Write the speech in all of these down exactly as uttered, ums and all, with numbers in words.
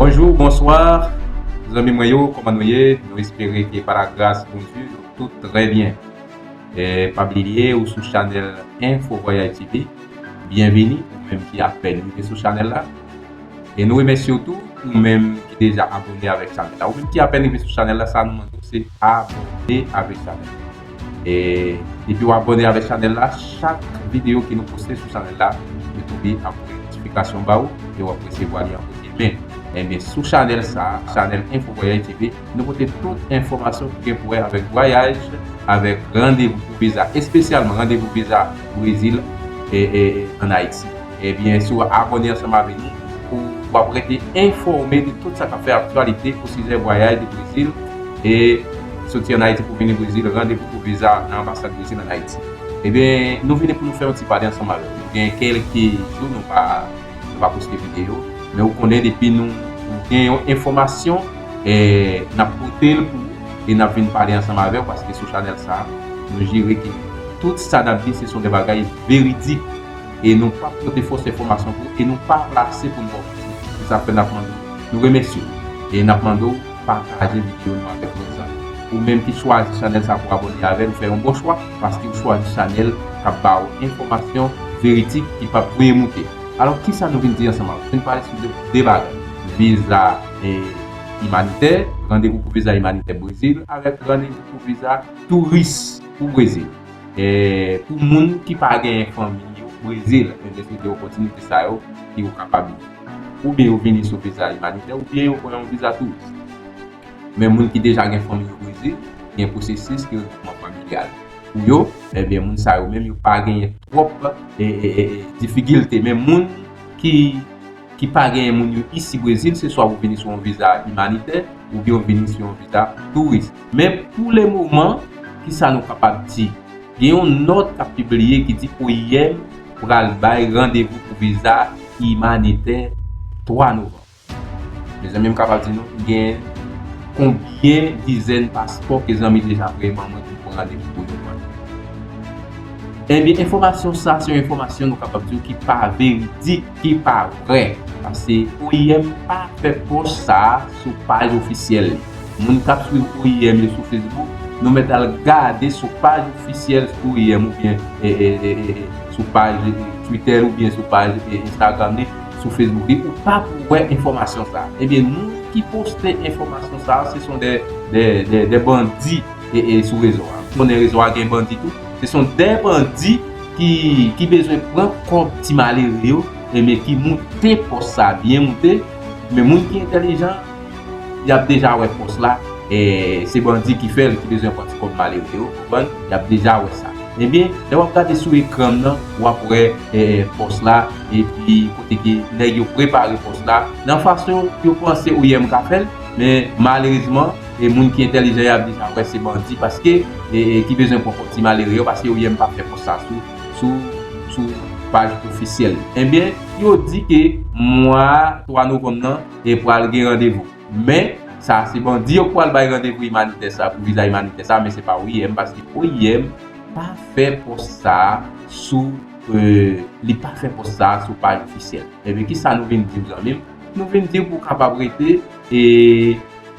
Bonjou, bonswa, zanmi mwen yo, kòman nou ye? Nou espere ke pa lagras Bondye, nou tout trè byen. E pa bliye, ou sou chanèl Info Voyage T V. Byenvini, ou menm ki apèn rive sou chanèl la. E nou remèsye w tou, ou menm ki deja abòne avèk chanèl la. Ou menm ki apèn rive sou chanèl la, sa nou mande w se abòne avèk chanèl la. E depi w abòne avèk chanèl la, chak videyo ke nou poste sou chanèl la, YouTube ap voye notifikasyon ba ou e w ap resevwa li an premye men. Ebyen, sou chanèl sa, chanèl Info Voyage T V, nou pote tout enfòmasyon ki gen pou wè avèk vwayaj, avèk randevou pou viza, espesyalman randevou viza Brezil e, e, e, ann Ayiti. Ebyen, si w abòne ansanm avèk nou, ou, w ap rete enfòme de tout sa k ap fè aktyalite o sijè vwayaj de Brezil e soti ann Ayiti pou vini Brezil, randevou pou viza nan anbasad Brezil ann Ayiti. Ebyen, nou vini pou nou fè yon ti pale ansanm avèk nou. Gen kèlke jou nou pa, nou pa poste videyo, men ou konnen depi nou, nou gen yon enfòmasyon, e, n ap pote l pou ou e n ap vin pale ansanm avè w, paske sou chanèl sa, nou jire ke tout sa n ap di, se son de bagay veridik. E nou p ap pote fòs enfòmasyon pou ou, e nou pa plase pou n ba w manti. Se sa k fè n ap mande w, nou remèsye w, e n ap mande w pataje videyo nou avèk lòt zanmi. Ou menm ki chwazi chanèl sa pou abòne avè l, ou fè yon bon chwa, paske ou chwazi chanèl k ap ba w enfòmasyon veridik ki p ap voye moute. Alò, kisa nou vin di ansanm avè w? Nou vin pale sou de, de bagay. Viza, e, imanitè, randevou pou viza imanitè Brezil, avèk randevou pou viza touris pou Brezil. E, pou moun ki pa genyen fanmi yo Brezil, ebyen, se de opòtinite sa yo ki yo kapab li. Oubyen yo vini sou viza imanitè, oubyen yo pran yon viza touris. Men moun ki deja gen fanmi yo Brezil, gen pwosesis de regroupman familyal pou yo, ebyen, moun sa yo menm, yo pa genyen twòp, e, e, e, e, difikilte. Men moun ki, ki pa genyen moun yo isi Brezil, se swa ou vini sou yon viza imanitè, oubyen ou vini sou yon viza touris. Men pou le moman, kisa nou kapab di? Gen yon nòt k ap pibliye ki di O I M pral bay randevou pou viza imanitè twa novanm. Mezanmi, m kapab di nou, gen konbyen dizèn paspò ke zanmi deja voye ban mwen pou m pran randevou pou yo pran. Ebyen, enfòmasyon sa, se yon enfòmasyon nou kapab di w ki pa veridik, ki pa vrè. Paske O I M pa fè pòs sa a sou paj ofisyèl li. Moun k ap swiv O I M yo sou Facebook, nou mèt al gade sou paj ofisyèl O I M oubyen, e, e, e, e, e, sou paj Twitter oubyen sou paj, e, Instagram li, sou Facebook li, ou p ap wè enfòmasyon sa a. Ebyen, moun ki poste enfòmasyon sa a, se son de, de, de, de bandi, e, e, sou rezo a. Konnen rezo a gen bandi tou. Se son de bandi ki, ki bezwen pran kòb ti malere yo, ebyen, ki moute pòs sa a, byen moute. Men moun ki entèlijan, y ap deja wè pòs la, e, se bandi ki fè l, ki bezwen pran ti kòb malere yo, konprann? Y ap deja wè sa. Ebyen, lè w ap gade sou ekran m nan, w ap wè, e, pòs la, epi kote ke nèg yo prepare pòs la, nan fason yo panse O I M ka fè l, men malerezman, e, moun ki entèlijan yo ap deja wè se bandi, paske, e, e, ki bezwen pran kòb ti malere yo, paske O I M pa fè pòs sa sou, sou, sou paj ofisyèl li. Ebyen, yo di ke mwa twa novanm nan, e pral gen randevou. Men, sa se bandi yo k pral bay randevou imanitè sa, pou viza imanitè sa, men se pa O I M, paske O I M pa fè pòs sa sou, e, li pa fè pòs sa sou paj ofisyèl. Ebyen, kisa nou vin di w, zanmi m? Nou vin di w pou w kapab rete, e,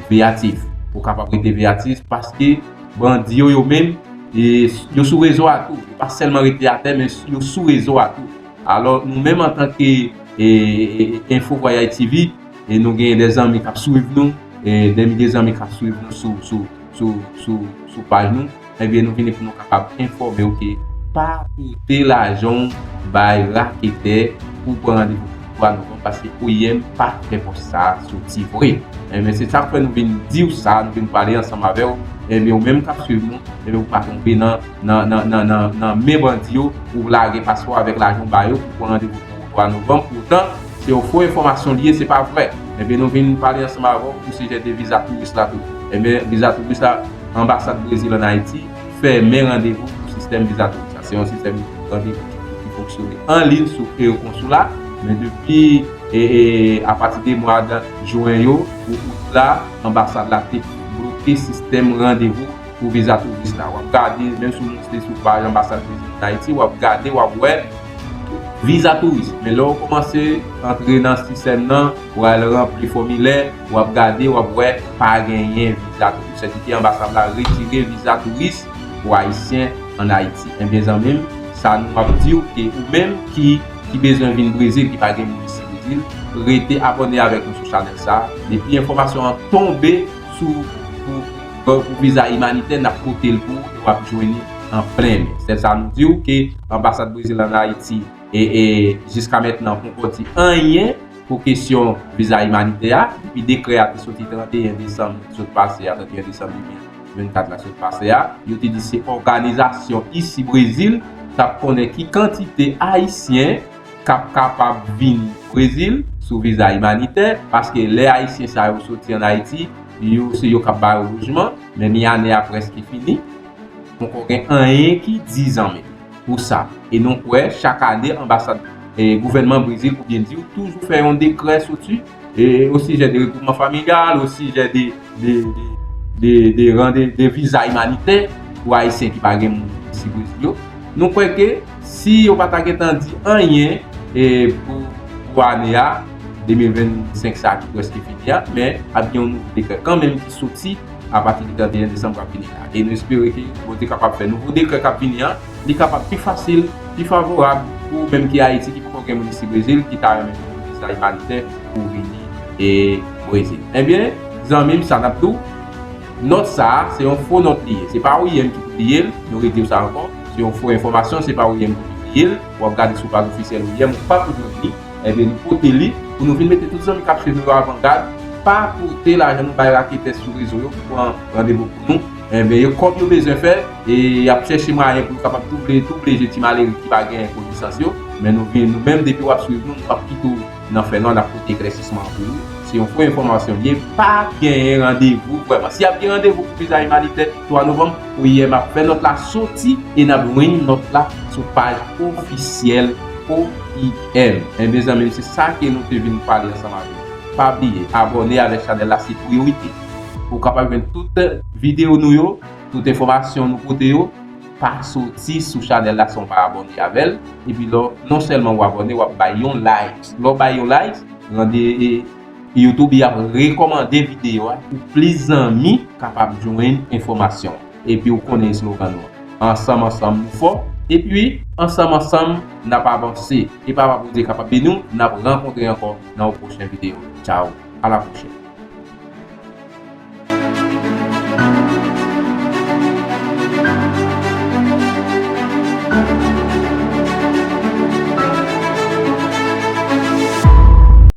veyatif. Pou w kapab rete veyatif, paske bandi yo, yo menm, e, yo sou rezo a tou. Yo pa sèlman rete atè, men yo sou rezo a tou. Alò, nou menm antanke, e, e, e, Info Voyage T V, e nou genyen de zanmi k ap swiv nou, e de milye zanmi k ap swiv nou sou, sou, sou, sou, sou paj nou, ebyen, nou vini pou nou kapab enfòme w ke pa pote lajan w bay raketè pou pran randevou pou twa novanm, paske O I M pa fè pòs sa soti vre. Ebyen, se sa k fè nou vin di w sa, nou vin pale ansanm avè w. Ebyen, ou menm k ap swiv nou, ebyen, ou pa tonbe nan, nan, nan, nan, nan, nan men bandi yo, ou lage paspò avèk lajan w ba yo pou pran randevou pou twa novanm. Poutan, se yon fo enfòmasyon li ye, se pa vrè. Ebyen, nou vin pale ansanm avè w pou sijè de viza touris la tou. Ebyen, viza touris la, anbasad Brezil ann Ayiti fèmen randevou pou sistèm viza touris la. Se yon sistèm randevou ki, ki fonksyone an liy sou e-konsila, men depi, e, e, apati de mwa de jen yo, pou out la, anbasad la te bloke sistèm randevou pou viza touris la. W ap gade, menm si w monte sou paj anbasad Brezil ann Ayiti, w ap gade, w ap wè, tout Viza touris. Men lè w kòmanse antre nan sistèm nan, w al ranpli fòmilè, w ap gade, w ap wè pa genyen viza touris. Sètadi ke anbasad la retire viza touris pou Ayisyen ann Ayiti. Ebyen, zanmi m, sa nou ap di w ke ou menm ki, ki bezwen vin Brezil, ki pa gen moun isi Brezil, rete abòne avèk nou sou chanèl sa a. Depi enfòmasyon an tonbe sou, pou, pou, pou viza imanitè, n ap pote l pou ou e w ap jwenn li an plen men. Se sa nou di w ke anbasad Brezil ann Ayiti e, e jiska mentnan poko di anyen pou kesyon viza imanitè a. Depi dekrè a te soti trannteyen desanm sot pase a, trannteyen desanm de mil vennkat la sot pase a, yo te di se òganizasyon isi Brezil t ap konnen ki kantite Ayisyen k ap kapab vini Brezil sou viza imanitè, paske lè Ayisyen sa yo soti ann Ayiti, yo se yo k ap ba yo lojman, men mi ane a prèske fini, poko gen anyen ki di, zanmi m, pou sa. E nou kwè, chak ane, anbasad, e, gouvènman Brezil, pou byen di, toujou fè yon dekrè soti, e, o sijè de regwoupman familyal, o sijè de, de, de, de, de rande, de viza imanitè pou Ayisyen ki pa gen moun isi Brezil yo. Nou kwè ke si yo pa ta gentan di anyen, e, pou, pou ane a, de mil vennsenk sa a ki prèske fini a, men ap gen yon nouvo dekrè kanmenm ki soti apati de trannteyen desanm k ap vini la. E nou espere ke Bondye kapab fè nouvo dekrè k ap vini an, li kapab pi fasil, pi favorab pou ou menm ki Ayiti, ki poko gen moun isi Brezil, ki ta renmen jwenn viza imanitè pou vini e Brezil. Ebyen, zanmi m, sa n ap di w, nòt sa a, se yon fo nòt li ye. Se pa O I M ki pibliye l, nou redi w sa ankò. Se yon fo enfòmasyon, se pa O I M ki pibliye l. W ap gade sou paj ofisyèl O I M, ou pa pou jwenn li. Ebyen, nou pote li pou nou vin mete tout zanmi k ap swiv nou yo avangad. Pa pote lajan nou bay raketè sou rezo yo pou pran randevou pou nou. Ebyen, yo kòb yo bezwen fè, e y ap chèche mwayen pou yo kapab double, double je ti malere ki pa genyen konesans yo. Men nou vin, nou menm, depi w ap swiv nou, nou p ap kite w nan fè nwa, n ap pote eklèsisman an pou ou. Se yon fo enfòmasyon li ye, pa genyen randevou vrèman. Si y ap gen randevou pou viza imanitè twa novanm, O I M ap fè nòt la soti e n ap jwenn nòt la sou paj ofisyèl O I M. Ebyen, zanmi m, se sa ke nou te vin pale ansanm avè w. Pa bliye, abòne avèk chanèl la, se priyorite. Pou w kapab jwenn tout videyo nou yo, tout enfòmasyon nou pote yo, pa soti sou chanèl la san w pa abòne avè l. Epi lò, non sèlman w abòne, w ap bay yon like. Lè w bay yon like, rande, e, YouTube ap rekòmande videyo a pou plis zanmi kapab jwenn enfòmasyon. Epi w konnen slogan nou an. Ansanm, ansanm, nou fò. Epi, ansanm, ansanm, n ap avanse. E Papa Bondye kapab beni w, n ap rankontre ankò nan yon pwochen videyo. Tchao, a la pwochèn.